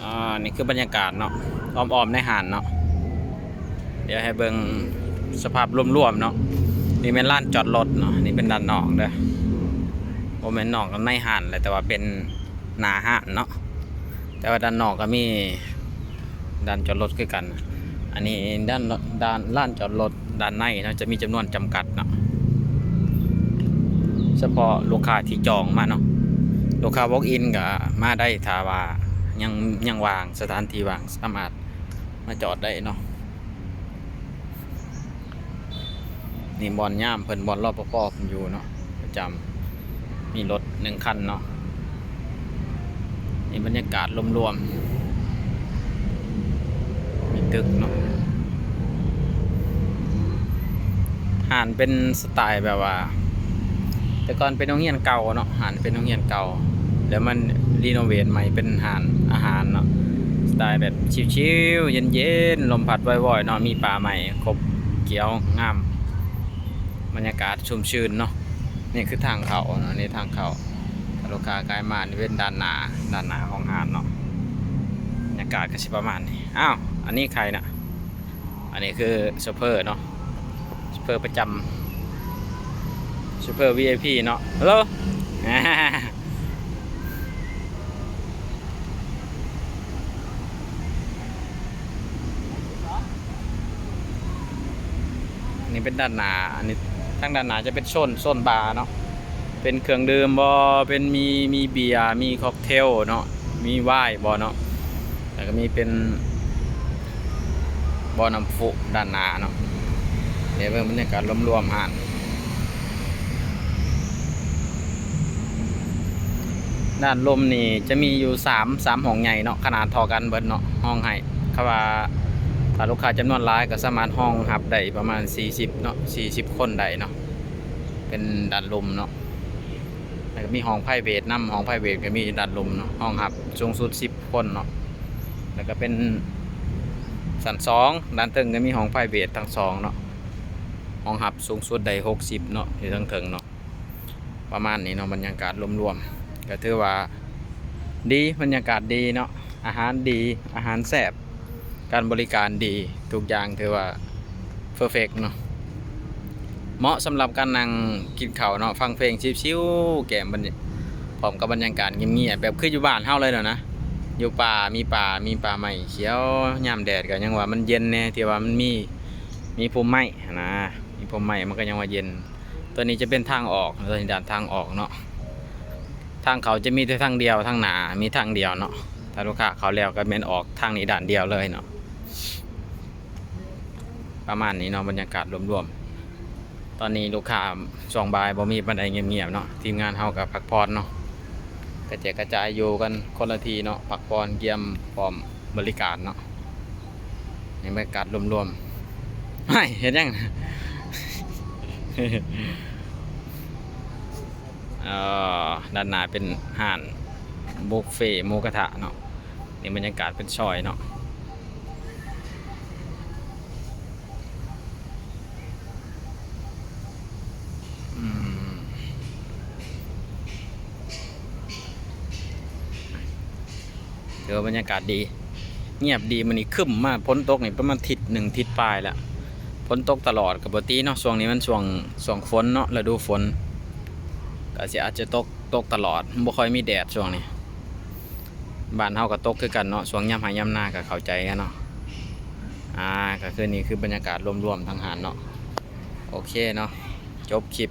ອ່າ ນີ້ຄືບັນຍາກາດເນາະ ອ້ອມໆໃນຮ້ານເນາະ. ດຽວໃຫ້ເບິ່ງສະພາບລວມໆເນາະ. ນີ້ແມ່ນລານຈອດລົດເນາະ ນີ້ເປັນດ້ານນອກເດີ ບໍ່ແມ່ນນອກໃນຮ້ານແຫຼະ ແຕ່ວ່າເປັນໜ້າຮ້ານເນາະ. ແຕ່ວ່າດ້ານນອກກໍມີ ດ້ານຈອດລົດຄືກັນ. ອັນນີ້ດ້ານ ດ້ານລານຈອດລົດດ້ານໃນເນາະ ຈະມີຈຳນວນຈຳກັດເນາະ ສະເພາະລູກຄ້າທີ່ຈອງມາເນາະ. ລູກຄ້າ walk in ກໍມາໄດ້ ຖ້າວ່າຍັງ ຍັງວ່າງ ສະຖານທີ່ວ່າງ ສາມາດມາຈອດໄດ້ເນາະ. ນີ້ບ່ອນຍາມເພິ່ນ ບ່ອນ ລປພ ເພິ່ນຢູ່ເນາະ ປະຈຳ ມີລົດໜຶ່ງຄັນເນາະ. ນີ້ບັນຍາກາດລວມໆ ມີຕຶກເນາະ. ຮ້ານເປັນສະໄຕແບບວ່າ ແຕ່ກ່ອນເປັນໂຮງຮຽນເກົ່າເນາະ ຮ້ານເປັນໂຮງຮຽນເກົ່າ ແລ້ວມັນຣີໂນເວດໃໝ່ເປັນຮ້ານອາຫານເນາະ. ສະໄຕແບບຊິວໆ ເຢັນໆ ລົມພັດວອຍໆເນາະ ມີປ່າໄມ້ຄົບຂຽວງາມ ບັນຍາກາດຊຸ່ມຊື່ນເນາະ. ນີ້ຄືທາງເຂົ້າເນາະ ນີ້ທາງເຂົ້າ. ຖ້າລູກຄ້າກາຍມາ ນີ້ເປັນດ້ານໜ້າ ດ້ານໜ້າຂອງຮ້ານເນາະ. ບັນຍາກາດກໍຊິປະມານນີ້. ອ້າວ ອັນນີ້ໃຜນະ? ອັນນີ້ຄືໂຊເຟີເນາະ ໂຊເຟີປະຈຳ ໂຊເຟີ ວີໄອພີ ເນາະ. Hello. ອັນນີ້ເປັນດ້ານໜ້າ ອັນນີ້ທາງດ້ານໜ້າຈະເປັນໂຊນ ໂຊນບາເນາະ ເປັນເຄື່ອງດື່ມບໍ ເປັນມີ ມີເບຍ ມີຄອກເທວເນາະ ມີວາຍບໍເນາະ ແລ້ວກໍມີເປັນບໍ່ນ້ຳຟຸດ້ານໜ້າເນາະ. ດຽວເບິ່ງບັນຍາກາດລວມໆຮ້ານ. ດ້ານລຸ່ມນີ້ຈະມີຢູ່ສາມ ສາມຫ້ອງໃຫຍ່ເນາະ ຂະໜາດເທົ່າກັນເບິດເນາະ ຮອງໃຫ້ ຄຳວ່າຖ້າລູກຄ້າຈຳນວນຫຼາຍກໍສາມາດຮອງຮັບໄດ້ປະມານສີ່ສິບເນາະ ສີ່ສິບຄົນໄດ້ເນາະ. ເປັນດ້ານລຸ່ມເນາະ ແລ້ວກໍມີຫ້ອງ private ນຳ ຫ້ອງ private ກໍມີດ້ານລຸ່ມເນາະ ຮອງຮັບສູງສຸດສິບຄົນເນາະ. ແລ້ວກໍເປັນຊັ້ນສອງ ດ້ານເທິງກໍມີຫ້ອງ private ທັງສອງເນາະ ຮອງຮັບສູງສຸດໄດ້ຫົກສິບເນາະ ຢູ່ເທິງໆເນາະ. ປະມານນີ້ເນາະ ບັນຍາກາດລວມໆ ກໍຖືວ່າດີ ບັນຍາກາດດີເນາະ ອາຫານດີ ອາຫານແຊບ ການບໍລິການດີ ທຸກຢ່າງຖືວ່າ perfect ເນາະ ເໝາະສຳລັບການນັ່ງກິນເຂົ້າເນາະ ຟັງເພງຊິວໆ ແກ້ມບັນຍາ ພ້ອມກັບບັນຍາກາດງຽບໆ ແບບຄືຢູ່ບ້ານເຮົາເລີຍເນາະນະ ຢູ່ປ່າ ມີປ່າ ມີປ່າໄມ້ຂຽວ ຍາມແດດກໍຍັງວ່າມັນເຢັນແດ່ ທີ່ວ່າມັນມີ ມີພົມໄມ້ຫັ້ນນະ ມີພົມໄມ້ມັນກໍຍັງວ່າເຢັນ. ຕົວນີ້ຈະເປັນທາງອອກ ຕົວນີ້ດ້ານທາງອອກເນາະ ທາງເຂົ້າຈະມີແຕ່ທາງດຽວ ທາງໜ້າມີທາງດຽວເນາະ ຖ້າລູກຄ້າເຂົ້າແລ້ວກໍແມ່ນອອກທາງນີ້ດ້ານດຽວເລີຍເນາະ. ປະມານນີ້ເນາະ ບັນຍາກາດລວມໆ ຕອນນີ້ລູກຄ້າຊ່ວງບ່າຍບໍ່ມີປານໃດ ງຽບໆເນາະ ທີມງານເຮົາກໍພັກຜ່ອນເນາະ ກະແຈກກະຈາຍຢູ່ກັນຄົນລະທີ່ເນາະ ພັກຜ່ອນກຽມພ້ອມບໍລິການເນາະ. ໃນບັນຍາກາດລວມໆ ເຮັດຫຍັງ? ເອີ ດ້ານໜ້າເປັນຮ້ານບຸບເຟໝູກະທະເນາະ ນີ້ບັນຍາກາດເປັນຊອຍເນາະ. ອືມ ຖືວ່າບັນຍາກາດດີ ງຽບດີ. ມື້ນີ້ຄຶ້ມມາ ຝົນຕົກນີ້ປະມານທິດໜຶ່ງ ທິດປາຍແລ້ວ ຝົນຕົກຕະຫຼອດ ກໍບໍ່ຕິເນາະ. ຊ່ວງນີ້ມັນຊ່ວງ ຊ່ວງຝົນເນາະ ລະດູຝົນ ກໍຊິອາດຈະຕົກ ຕົກຕະຫຼອດ ບໍ່ຄ່ອຍມີແດດຊ່ວງນີ້. ບ້ານເຮົາກໍຕົກຄືກັນເນາະ ຊ່ວງຍາມໄຮ່ຍາມນາກໍເຂົ້າໃຈກັນເນາະ. ອາ ກໍຄືນີ້ຄືບັນຍາກາດລວມໆທາງຮ້ານເນາະ. ໂອເຄເນາະ ຈົບຄລິບ.